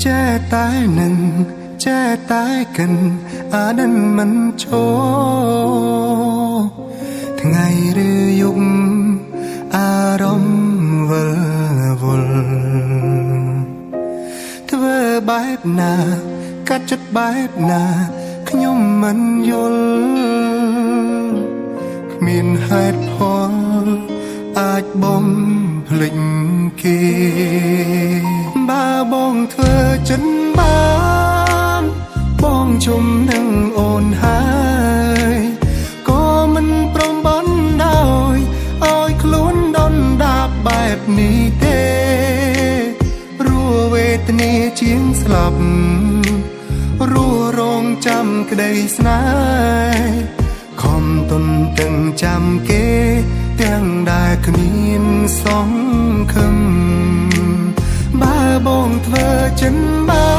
ចេះតែនឹងចេះតែកិនអាដិនមិនឈរថ្ងៃឬយប់អារម្មណ៍វិលវល់ធ្វើបែបណាកាត់ចិត្តបែបណាខ្ញុំមិនយល់គ្មានហេតុផលអាចបំភ្លេចគេបើបងធ្វើចិនបានបងជុំនឹងអូនហើយក៏មិនព្រមបណ្ដោយឲ្យខ្លួនដុនដាបបែបនេះទេរស់វេទនាជាងស្លាប់រស់រងចាំក្តីស្នេហ៍ខំទន្ទឹងចាំគេទាំងដែលគ្មានសង្ឃឹមបើបងធ្វើចិនបា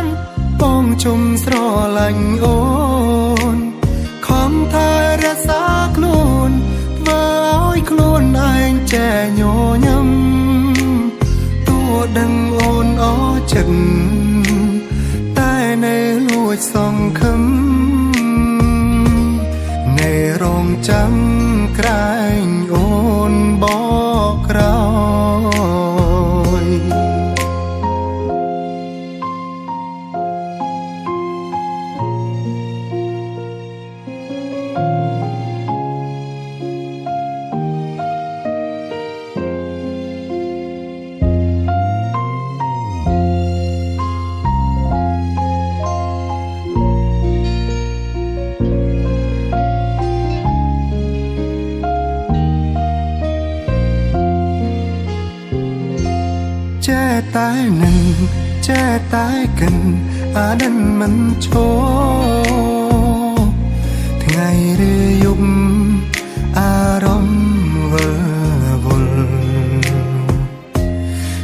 នបងជុំស្រឡាញ់អូនខំថែរក្សាខ្លួនធ្វើឲ្យខ្លួនឯងចេះញញឹមតួដឹងអូនអចិត្តតែនៅលួចសង្ឃឹមនៅរងចាំក្រែងអូនបកក្រោយចេះតែនឹងចេះតែកិនអាដិនមិនឈរថ្ងៃឬយប់អារម្មណ៍វិលវល់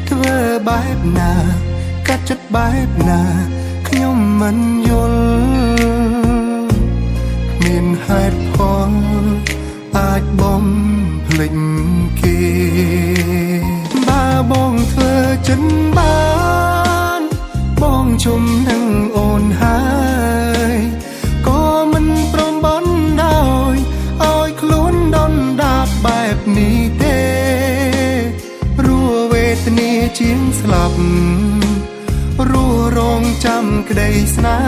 ធ្វើបែបណាកាត់ចិត្តបែបណាខ្ញុំមិនយល់គ្មានហេតុផលអាចបំភ្លេចគេបើបងធ្វើចិនបានបងជុំនឹងអូនហើយក៏មិនព្រមបណ្ដោយឲ្យខ្លួនដុនដាបបែបនេះទេរស់វេទនាជាងស្លាប់រស់រងចាំក្តីស្នេ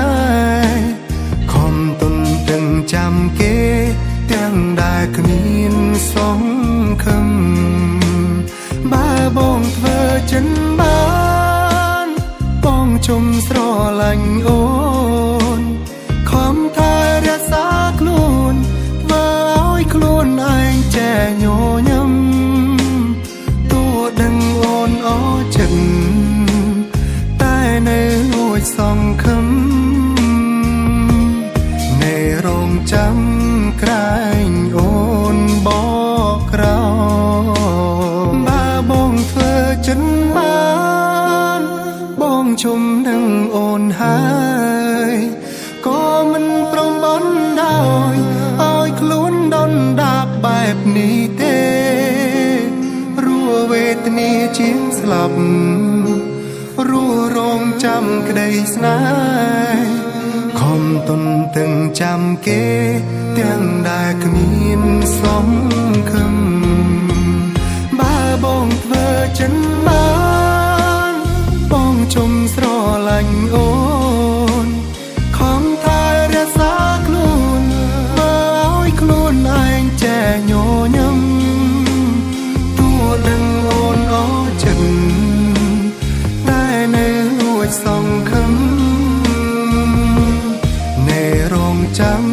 ហ៍ខំទន្ទឹងចាំគេទាំងដែលគ្មានសង្ឃឹមបើបងធ្វើចិនបានបងជុំស្រឡាញ់អូនខំថែរក្សាខ្លួនធ្វើឲ្យខ្លួនឯងចេះញញឹមតួដឹងអូនអចិត្តតែនៅលួចសង្ឃឹមនៅរងចាំក្រែងអូនបកក្រោយបើបងធ្វើចិនបានបងជុំនឹងអូនហើយក៏មិនព្រមបណ្ដោយឲ្យខ្លួនដុនដាបបែបនេះទេរស់វេទនាជាងស្លាប់រស់រងចាំក្តីស្នេហ៍ខំទន្ទឹងចាំគេទាំងដែលគ្មានសង្ឃឹមបើបងធ្វើចិនបានបងជុំស្រឡាញ់អូនខំថែរក្សាខ្លួនធ្វើឲ្យខ្លួនឯងចេះញញឹមតួដឹងអូនអចិត្តតែនៅលួចសង្ឃឹមនៅរងចាំ